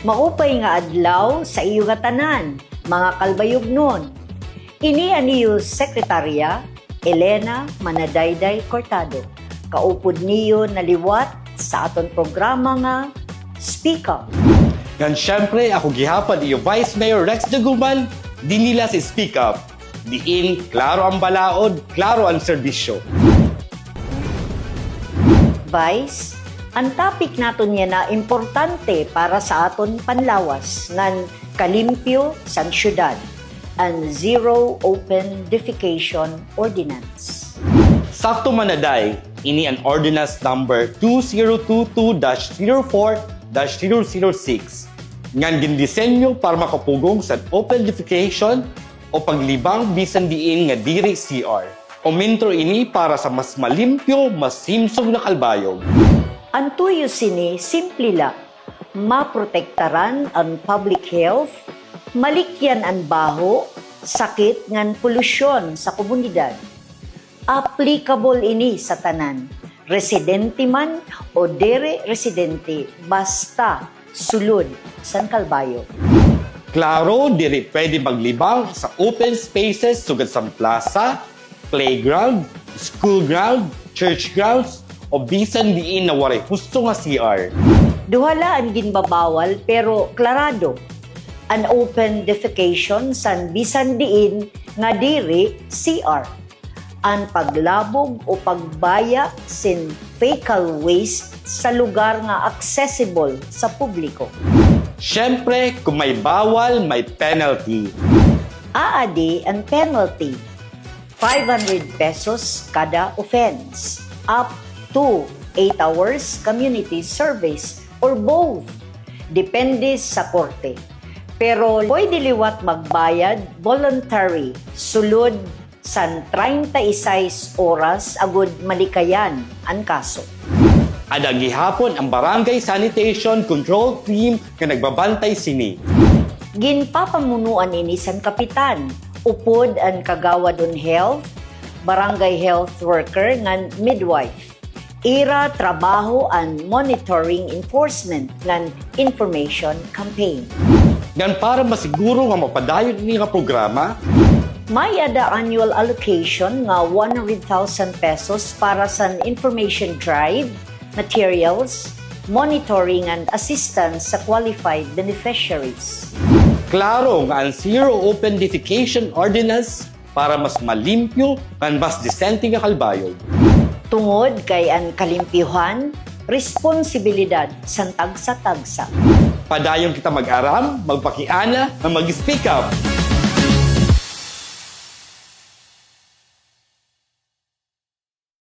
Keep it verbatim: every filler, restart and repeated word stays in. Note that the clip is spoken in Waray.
Maupay nga adlaw sa iyo ngatanan, mga Calbayognon. Ini an iyo sekretarya, Elena Manadayday Cortado. Kaupod niyo na liwat sa aton programa nga Speak Up. Ngan syempre, ako gihapon iyo Vice Mayor Rex Daguman, dinhi la sa Speak Up. Diin, klaro an balaod, klaro an serbisyo. Vice, an topic naton yana importante para sa aton panlawas ngan kalimpyo san syudad, an Zero Open Defecation Ordinance. Sakto man na, Day, ini an Ordinance Number two zero two two dash zero four dash zero zero six, ngan gindisenyo para makapugong san open defecation o paglibang bisan diin nga diri C R. Umentro ini para sa mas malimpyo, mas himsog na Calbayog. An tuyo sini simple la, maprotektaran an public health, malikyan an baho, sakit ngan polusyon sa komunidad. Applicable ini sa tanan, residente man o diri residente, basta sulod san Calbayog. Klaro, diri pwede maglibang sa open spaces sugad san plaza, playground, school ground, church grounds, o bisan diin na waray husto nga C R. Duha la an ginbabawal, pero klarado, an open defecation san bisan diin nga diri C R, an paglabog o pagbaya sin fecal waste sa lugar nga accessible sa publiko. Syempre, kon may bawal, may penalty. Aadi an penalty, five hundred pesos kada offense, up to eight hours community service or both. Depende sa korte. Pero pwede liwat magbayad voluntary sulod san treinta y seis oras agod malikayan an kaso. Ada gihapon an Barangay Sanitation Control Team nga nagbabantay sini. Ginpapamunuan ini san kapitan, upod an kagawad on health, barangay health worker ngan midwife. Ira trabaho an monitoring, enforcement ngan information campaign. Ngan para masiguro nga mapadayon ini nga programa, may-ada annual allocation nga one hundred thousand pesos para san information drive, materials, monitoring ngan assistance sa qualified beneficiaries. Klaro nga an Zero Open Defecation Ordinance para mas malimpyo ngan mas disente nga Calbayog. Tungod kay an kalimpyuhan, responsibilidad san tagsa-tagsa. Padayon kita mag-aram, magpakiana, ngan mag-speak up.